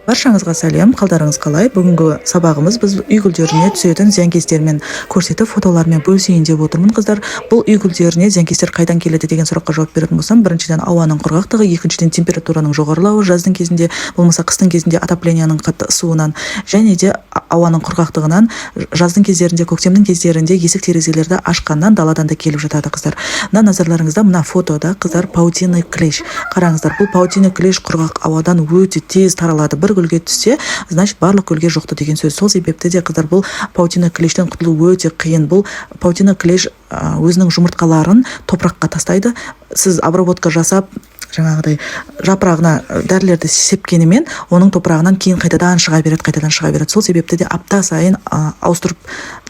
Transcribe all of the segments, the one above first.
Баршаңызға сәлем! Қалдарыңыз қалай? Бүгінгі сабағымыз: біз үй гүлдеріне түсетін зиянкестермен көрсетіп, фотолармен бөлісейін деп отырмын, қыздар. Бұл үй гүлдеріне зиянкестер қайдан келеді деген сұраққа жауап беретін болсам, біріншіден, ауаның құрғақтығы, екіншіден, температураның жоғарылауы жаздың кезінде болмаса қыстың кезінде отопленияның қатты ысуынан және де ауаның құрғақтығынан, жаздың кездерінде, көктемнің кездерінде есік терезелерді ашқаннан, даладан да келіп жатады, қыздар. Мына назарларыңызда, мына фотода, қыздар, паутинный клещ. Қараңыздар, бұл паутинный клещ құрғақ ауадан өте тез таралады. Бір гүлге түссе, значит, барлық гүлге жұқты деген сөз. Сол себепті де, қыздар, бұл паутина клещтен құтылу өте қиын. Бұл паутина клещ өзінің жұмыртқаларын топыраққа тастайды. Сіз обработка жасап, жаңағыдай жапырағына дәрілерді сепкенімен, оның топырағынан кейін қайтадан шыға береді, қайтадан шыға береді. Сол себепті де апта сайын ауыстырып,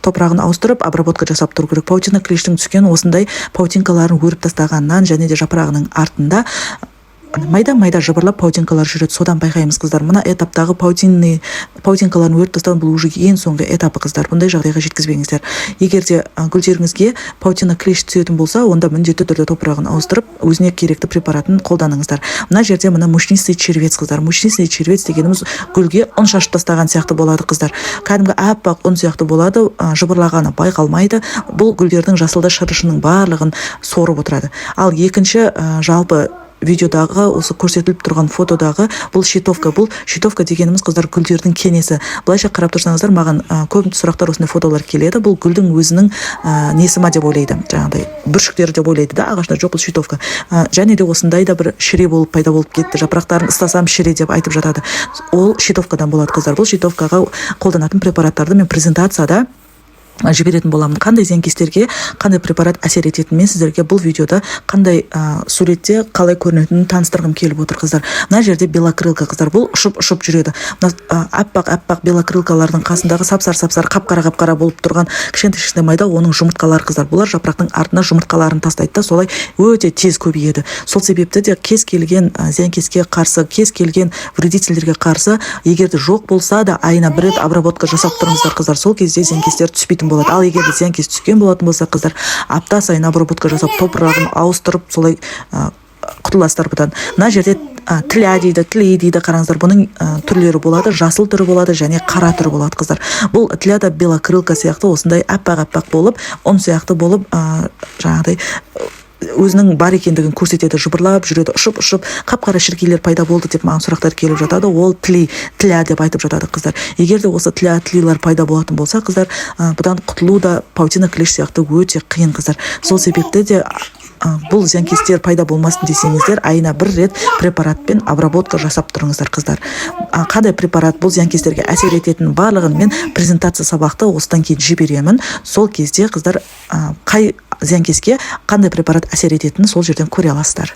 топырағын ауыстырып, обработка жасап тұру керек. Паутина клещтің түскен осындай паутинкаларын өріп тастағаннан және де жапырағының артында майда майда жыбырлап паутинкалар жүреді, содан байқаймыз, қыздар. Мына этаптағы паутинный паутинкаларын өріп тастау, бұл уже ең соңғы этапы, қыздар. Бұндай жағдайға жеткізбеңіздер. Егер де гүлдеріңізге паутина клещ түсетін болса, онда міндетті түрде топырағын ауыстырып, өзіне керекті препаратын қолданыңыздар. Мына жерде, мына мучнистый червец, қыздар. Мучнистый червец дегеніміз гүлге ұн шашып тастаған сияқты болады, қыздар. Кәдімгі аппақ ұн сияқты болады, жыбырлағаны байқалмайды. Бұл гүлдердің жасылды шырышының барлығын сорып отырады. Ал екінші, жалпы видеодағы, осы көрсетіліп тұрған фотодағы бұл щитовка. Бұл щитовка дегеніміз, қыздар, гүлдердің кенесі. Былайша қарап тұрсаңыздар, маған көп сұрақтар, осындай фотолар келеді. Бұл гүлдің өзінің несі ма деп ойлайды, жаңағыдай бүршіктері деп ойлайды да ағашында. Жоқ, бұл щитовка. Және де осындай да бір шіре болып пайда болып кетті, жапырақтарын ұстасам, шіре деп айтып жатады. Ол щитовкадан болады, қыздар. Бұл щитовкаға қолданатын препараттарды мен презентацияда жіберетін боламын. Қандай зиянкестерге қандай препарат әсер ететінін мен сіздерге бұл видеода қандай суретте қалай көрінетінін таныстырғым келіп отыр, қыздар. Мына жерде белокрылка, қыздар. Бұл ұшып ұшып жүреді. Мына аппақ аппақ белокрылкалардың қасындағы сап сары сап сары, қап қара қап қара болып тұрған кішкентай кішкентай майда, оның жұмыртқалары, қыздар. Бұлар жапырақтың артына жұмыртқаларын тастайды да, солай өте тез көбейеді. Сол себепті де кез келген зиянкеске қарсы, кез келген вредительдерге қарсы, егер де жоқ болса да, айына бір рет обработка жасап тұрыңыздар, қыздар. Сол кезде зиянкестер түспейтін болады. Ал егер де зиянкес түскен болатын болса, қыздар, апта сайын обработка жасап, топырағын ауыстырып, солай құтыласыздар бұдан. Мына жерде тля дейді, тлей дейді. Қараңыздар, бұның түрлері болады: жасыл түрі болады және қара түрі болады, қыздар. Бұл тля да белокрылка сияқты осындай аппақ аппақ болып, ұн сияқты болып, жаңағыдай өзінің бар екендігін көрсетеді, жыбырлап жүреді, ұшып ұшып. Қап қара шіркейлер пайда болды деп маған сұрақтар келіп жатады. Ол тлей, тля деп айтып жатады, қыздар. Егер де осы тля, тлилар пайда болатын болса, қыздар, бұдан құтылу да паутина клещ сияқты өте қиын, қыздар. Сол себепті де бұл зиянкестер пайда болмасын десеңіздер, айына бір рет препаратпен обработка жасап тұрыңыздар, қыздар. Қандай препарат бұл зиянкестерге әсер ететінін барлығын мен презентация сабақты осыдан кейін жіберемін. Сол кезде, қыздар, қай зиянкеске қандай препарат әсер ететінін сол жерден көре аласыздар.